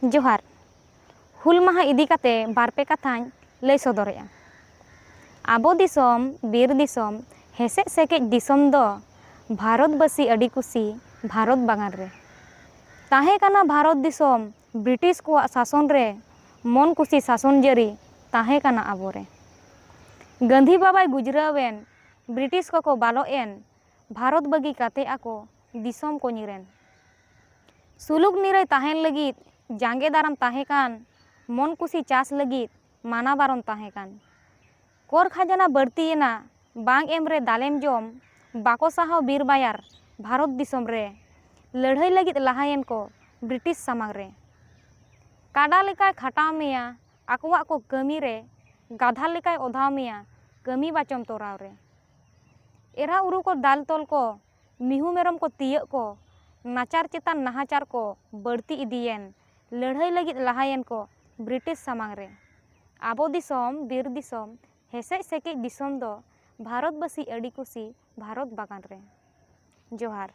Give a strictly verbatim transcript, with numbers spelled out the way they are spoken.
ᱡᱚᱦᱟᱨ᱾ ᱦᱩᱞ ᱢᱟᱦᱟ ᱤᱫᱤ ᱠᱟᱛᱮ ᱵᱟᱨ ᱯᱮ ᱠᱟᱛᱷᱟᱧ ᱞᱟᱹᱭ ᱥᱚᱫᱚᱨᱮᱜᱼᱟ᱾ ᱟᱵᱚ ᱫᱤᱥᱚᱢ, ᱵᱤᱨ ᱫᱤᱥᱚᱢ, ᱦᱮᱥᱮᱡ ᱥᱮᱠᱮᱡ ᱫᱤᱥᱚᱢ ᱫᱚ ᱵᱷᱟᱨᱚᱛᱵᱟᱹᱥᱤ ᱟᱹᱰᱤ ᱠᱩᱥᱤ ᱵᱷᱟᱨᱚᱛ ᱵᱟᱜᱟᱱ ᱨᱮ ᱛᱟᱦᱮᱸ ᱠᱟᱱᱟ᱾ ᱵᱷᱟᱨᱚᱛ ᱫᱤᱥᱚᱢ ᱵᱨᱤᱴᱤᱥ ᱠᱚᱣᱟᱜ ᱥᱟᱥᱚᱱ ᱨᱮ ᱢᱚᱱ ᱠᱩᱥᱤ ᱥᱟᱥᱚᱱ ᱡᱟᱹᱨᱤ ᱛᱟᱦᱮᱸ ᱠᱟᱱᱟ ᱟᱵᱚᱨᱮ᱾ ᱜᱟᱹᱱᱫᱷᱤ ᱵᱟᱵᱟᱭ ᱜᱩᱡᱽᱨᱟᱹᱣ ᱮᱱ, ᱵᱨᱤᱴᱤᱥ ᱠᱚᱠᱚ ᱵᱟᱞᱚᱜ ᱮᱱ, ᱵᱷᱟᱨᱚᱛ ᱵᱟᱹᱜᱤ ᱠᱟᱛᱮ ᱟᱠᱚ ᱫᱤᱥᱚᱢ ᱠᱚ ᱧᱤᱨᱮᱱ᱾ ᱥᱩᱞᱩᱠ ᱱᱤᱨᱟᱹᱭ ᱛᱟᱦᱮᱱ ᱞᱟᱹᱜᱤᱫ ᱡᱟᱸᱜᱮ ᱫᱟᱨᱟᱢ ᱛᱟᱦᱮᱸ ᱠᱟᱱ, ᱢᱚᱱ ᱠᱩᱥᱤ ᱪᱟᱥ ᱞᱟᱹᱜᱤᱫ ᱢᱟᱱᱟ ᱵᱟᱨᱚᱱ ᱛᱟᱦᱮᱸ ᱠᱟᱱ᱾ ᱠᱚᱨ ᱠᱷᱟᱡᱽᱱᱟ ᱵᱟᱹᱲᱛᱤᱭᱮᱱᱟ, ᱵᱟᱝ ᱮᱢ ᱨᱮ ᱫᱟᱞᱮᱢ ᱡᱚᱢ, ᱵᱟᱠᱚ ᱥᱟᱦᱟᱣ ᱵᱤᱨ ᱵᱟᱭᱟᱨ ᱵᱷᱟᱨᱚᱛ ᱫᱤᱥᱚᱢ ᱨᱮ᱾ ᱞᱟᱹᱲᱦᱟᱹᱭ ᱞᱟᱹᱜᱤᱫ ᱞᱟᱦᱟᱭᱮᱱ ᱠᱚ ᱵᱨᱤᱴᱤᱥ ᱥᱟᱢᱟᱝ ᱨᱮ᱾ ᱠᱟᱰᱟ ᱞᱮᱠᱟᱭ ᱠᱷᱟᱴᱟᱣ ᱢᱮᱭᱟ ᱟᱠᱚᱣᱟᱜ ᱠᱚ ᱠᱟᱹᱢᱤ ᱨᱮ, ᱜᱟᱫᱷᱟ ᱞᱮᱠᱟᱭ ᱚᱫᱷᱟᱣ ᱢᱮᱭᱟ ᱠᱟᱹᱢᱤ ᱵᱟᱪᱚᱢ ᱛᱚᱨᱟᱣ ᱨᱮ᱾ ᱮᱨᱟ ᱩᱨᱩ ᱠᱚ ᱫᱟᱞ ᱛᱚᱞ ᱠᱚ, ᱢᱤᱦᱩ ᱢᱮᱨᱚᱢ ᱠᱚ ᱛᱤᱭᱟᱹᱜ ᱠᱚ, ᱱᱟᱪᱟᱨ ᱪᱮᱛᱟᱱ ᱱᱟᱦᱟᱪᱟᱨ ᱠᱚ ᱵᱟᱹᱲᱛᱤ ᱤᱫᱤᱭᱮᱱ᱾ ᱞᱟᱹᱲᱦᱟᱹᱭ ᱞᱟᱹᱜᱤᱫ ᱞᱟᱦᱟᱭᱮᱱ ᱠᱚ ᱵᱨᱤᱴᱤᱥ ᱥᱟᱢᱟᱝ ᱨᱮ᱾ ᱟᱵᱚ ᱫᱤᱥᱚᱢ, ᱵᱤᱨ ᱫᱤᱥᱚᱢ, ᱦᱮᱥᱮᱡ ᱥᱮᱠᱮᱡ ᱫᱤᱥᱚᱢ ᱫᱚ ᱵᱷᱟᱨᱚᱛᱵᱟᱹᱥᱤ ᱟᱹᱰᱤ ᱠᱩᱥᱤ ᱵᱷᱟᱨᱚᱛ ᱵᱟᱜᱟᱱ ᱨᱮ᱾ ᱡᱚᱦᱟᱨ᱾